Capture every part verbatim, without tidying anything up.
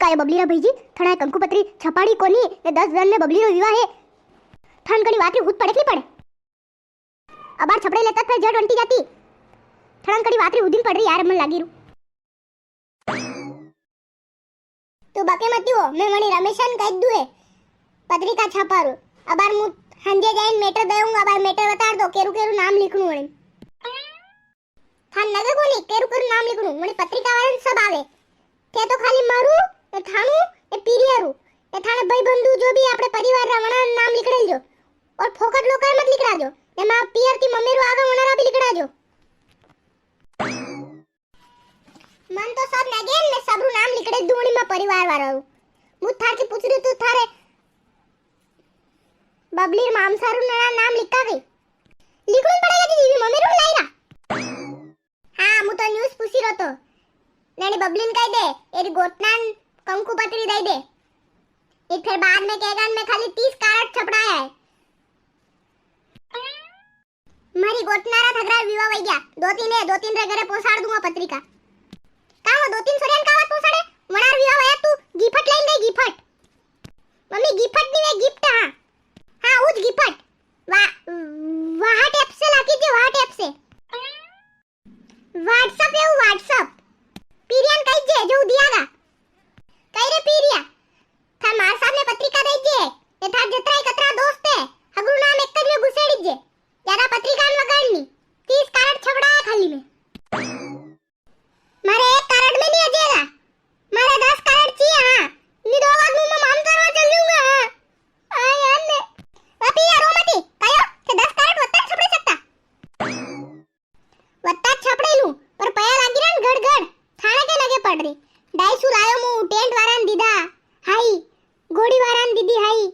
कायो बबली रा भाईजी, थणा कंकु पत्री छपाड़ी कोनी, ने दस दन में बबली रो विवाह है। थान कणी वात री हुद पड़े के नी पड़े? अबार छपड़े लेता फिर जड़ वंटी जाती। थणा कणी वात री हुद नी पड़ री यार, मन लागी रू। तू बाके मती हो, मैं वणी रमेशान कह दू है, पत्रिका छापा रू। अबार मु हंजे जाइन मैटर देऊंगा, अबार मैटर बता दो, केरू केरू नाम लिखणू वणी। थान नगे कोनी, केरू केरू नाम लिखणू, वणी पत्रिका वाले सब आवे। थे तो खाली मारू, ने थानू, ने पीरिया रू, ने थाने भाई बंधु जो भी आपणे परिवार रा वणा नाम लिखड़ेल जो। और फोकट लोका मत लिखड़ा जो। ने मां पियर ती मम्मी रू आगा वणा रा भी लिखड़ा जो। मन तो सब नगे ने सब रू नाम लिखड़े दूणी मां परिवार वाला रू। मु थार की पूछ री तू थारे बबली रे मामसा रू ना नाम लिखा गई। लिखणू पड़ेगा जी, मम्मी रू लाई रा। हाँ, मु तो न्यूज़ पूछी रो तो। नानी बबलीन कह दे, एरी गोटनान कंकु पत्री दे दे। ये फिर बाद में कहेगा, "मैं खाली तीस कार्ड छपड़ाया है।" मारी गोटनारा थगरा विवा वई गया। दो तीन है, दो तीन रे घरे पहुंचाड़ दूंगा पत्रिका। का वो दो तीन सोरियान का बात पहुंचाड़े? वणार विवा वया तू गिफट लेन गई, गिफट। मम्मी, गिफट नहीं वे, गिफ्ट, हाँ। हाँ, उज गिफट। वा-, वाहट ऐप से लाकी जे, वाहट ऐप से। WhatsApp है वो, WhatsApp। पीरियन कही जे, जो दियागा। कही रे पीरिया, थार मार साहब ने पत्रिका दे जे, ये थार जतरा ही कतरा दोस्त है, हगरू नाम एक में घुसेड़ी जे। ज्यादा पत्रिका न वगाड़नी, तीस कार्ड छपड़ाया खाली में। मारे एक कार्ड में नहीं अजेगा, मारे दस कार्ड चाहिए, हाँ। नहीं दोगा तो मैं मामसा रे वां चल जाऊंगा, हाँ। हाँ यार ने। वा पीरिया रो मती, कायो, थे दस कार्ड वत्ता छपड़ी सकता। वत्ता छपड़े लूं, पर पया लागी रन गड़ गड़, थाने के नगे पड़ री। ढाई सौ लायो मु, टेंट वारान दीदा, हाई, घोड़ी वारान दीदी, हाई।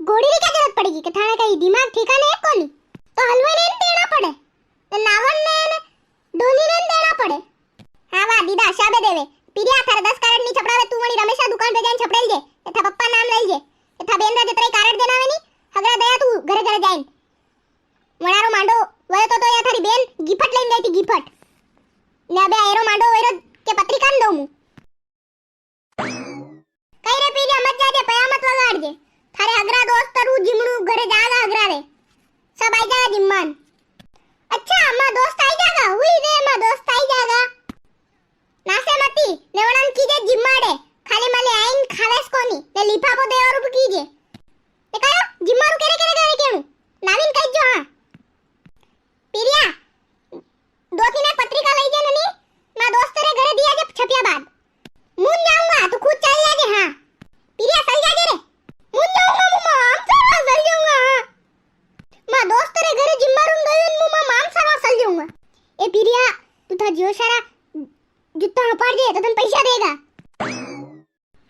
घोड़ी री क्या जरूरत पड़ेगी कि थाने कहीं दिमाग ठिकाने है कोनी? तो हलवाई ने नी देना पड़े, तो नावन ने, ने ढोली ने नी देना पड़े। हाँ, वाह, दीदा, शाबे देवे। पीरिया, थारे दस कार्ड नी छपड़ावे, तू वणी रमेशा दुकान पे जाइन छपड़ेल जे, ये था पप्पा नाम ले जे, ये था बेन रा जतरा ही कार्ड देना वे नी, हगरा दया तू घरे घरे जाइन। वणारो मांडो वयो तो, तो या थारी बेन गिफट लेन गई थी, गिफट। ने अबे एरो मांडो वयो के पत्रिका न दो मु। कई रे पीरिया, मत जाजे, पया मत वगाड़ जे। थारे हगरा दोस्त रू जिमणू घरे जागा हगरा रे। सब आई जागा जिम्मान। अच्छा, मां दोस्त आई जागा? हुई रे, मां दोस्त आई जागा। नासे मती, ने वणान कीजे जिम्माड़े, खाली माली आइन खावेस कोनी, ने लिफाफो देवा रूप कीजे। ने कायो, जिम्मारू केरे केरे घरे केणू? नाविन कह जो, हाँ। पीरिया, दो तीन एक पत्रिका लई जे ननी, मां दोस्त रे घरे दिया जे छपिया बाद। मुन जाऊंगा, तू खुद चल जाजे, हाँ। पीरिया, चल जाजे रे। मुन जाऊंगा, मु मामसा रे वां चल जाऊंगा, हाँ। मां दोस्त रे घरे जिम्मारू गयो, मु मामसा रे वां चल जाऊंगा। ए पीरिया, तू था जियो सारा जूता हपाड़ जे, तो तन पैसा देगा।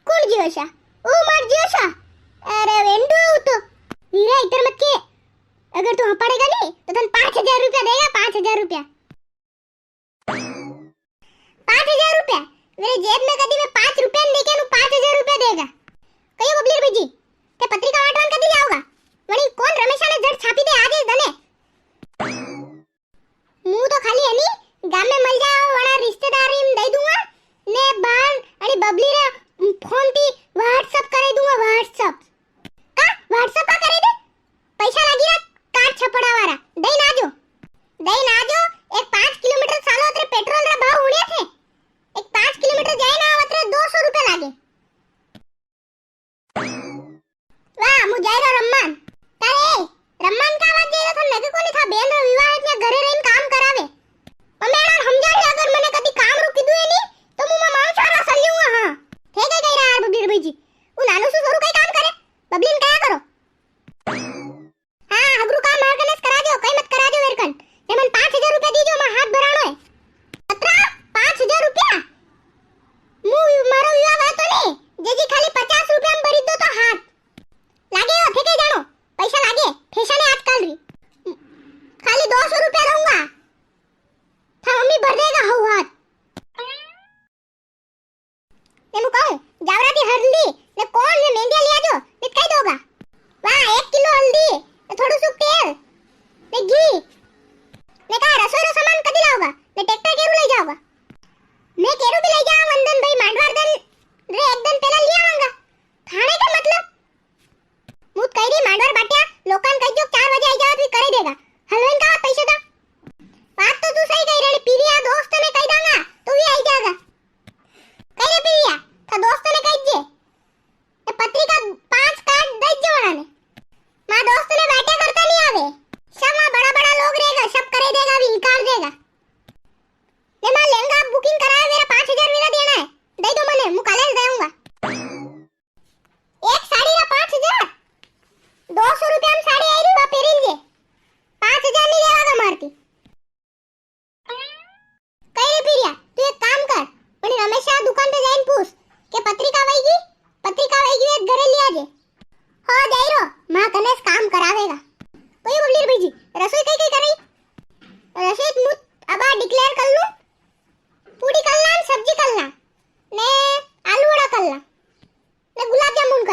कौन जियो सा? ओ मार जियो सा। अरे वेंडू तो। वीरा इधर मत के। अगर तू हपाड़ेगा नी, तो तन पाँच हजार रुपया देगा, पाँच हजार रुपया। पाँच हजार रुपया? मेरे जेब में कदी मैं पाँच रुपया नी देके नु पाँच हजार रुपया देगा। कहियो बबली रे भाईजी, ते पत्रिका वाटवान कदी जाओगा? वणी कौन रमेशा ने झट छापी दे आज ही दने। मु तो खाली है नी, गाम में मल जाओ, वणा रिश्तेदारी में दे दूंगा, ने बाहर अणी बबली रे फोन ती WhatsApp करे दूंगा, WhatsApp। का WhatsApp का करे दे? पैसा लागी रा कार्ड छपड़ावा रा, दे ना जो, दे ना जो। एक पाँच किलोमीटर चालो अतरे पेट्रोल रा भाव हुणिया थे, एक पाँच किलोमीटर जाए ना अतरे दो सौ रुपया लागे। वाह, मु जाई रो रम्मान। तारे, रम्मान का आवाज जाई रो, थन लगे कोनी था, बेन रो विवाह है, इतने घरे रहीन काम करावे। मम्मी, आना समझा रही, अगर मने कदी काम रो कीधु है नी, तो मु मां सारा सल्यूंगा, हाँ। थे कई कही रहा यार, बबली रे भाईजी। उ नानू सु सोरू कई काम करे, बबलीन कया करो। हाँ, हगरू काम मार कने स करा जो, कई मत करा जो वेरकन। ने मन पाँच हजार रुपया दीजो, मां हाथ भराणो है। अतरा? पाँच हजार रुपया? मु मारो विवाह हुआ तो नी, जेजी खाली पचास रुपया में भरी दो तो हाथ। लागे हो, थे कई जाणो, पैसा लागे, फैशन है आजकल री। खाली दो सौ रुपया रहूंगा, था मम्मी भर देगा हो हाथ। ने मु कहूं, जावरा दी हल्दी, ने कोन ने मेहंदी लिया जो, ने कई दोगा। वाह, एक किलो हल्दी, ने थोड़ू सु तेल, ने घी, ने का रसोई रो सामान कदी लाओगा, ने ट्रैक्टर केरू ले जाओगा। मैं केरू भी ले जाऊं, वंदन भाई मांडवार दन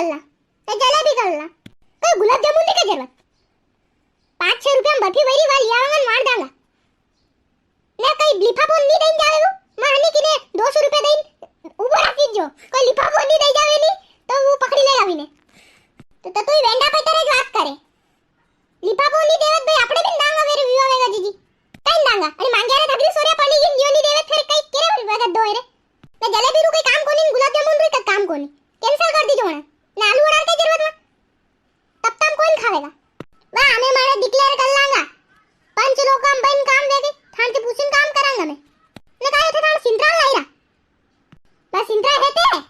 कर ला, ए जलेबी कर ला। कोई गुलाब जामुन री कई जरूरत? पाँच छह रुपया में बर्फी वई री, वा लियावांगा ने वांट दांगा। ने कई लिफाफो नी दई जावे वो, मां हनी किने दो सौ रुपया दई उबो राखी जो। कोई लिफाफो नी दई जावे नी, तो वो पकड़ी लेगा वीने। तो, तो तू ही वेंडा पे तरह बात करे। लिफाफो नी देवत भाई, आपणे भी दांगा वेरे विवा वेगा जीजी। कई दांगा? अरे मांग्या रे धगरी सोरिया पानी की दियो नी देवत, फिर कई केरे विवा वेगा दो रे। ने जलेबी रू कई काम कोनी, गुलाब जामुन रू कई काम कोनी। Cancel कर दीजो वणा। ने आलू वड़ा के जरूरत ना। तब तम कोई नी खावेगा। वा, हमें मारे declare कर लांगा। पंच लोग हम बन काम देके, थान से पूछन काम करांगा मैं। ने काहे थे थान सिंतरा लाई रा? बस सिंतरा है ते,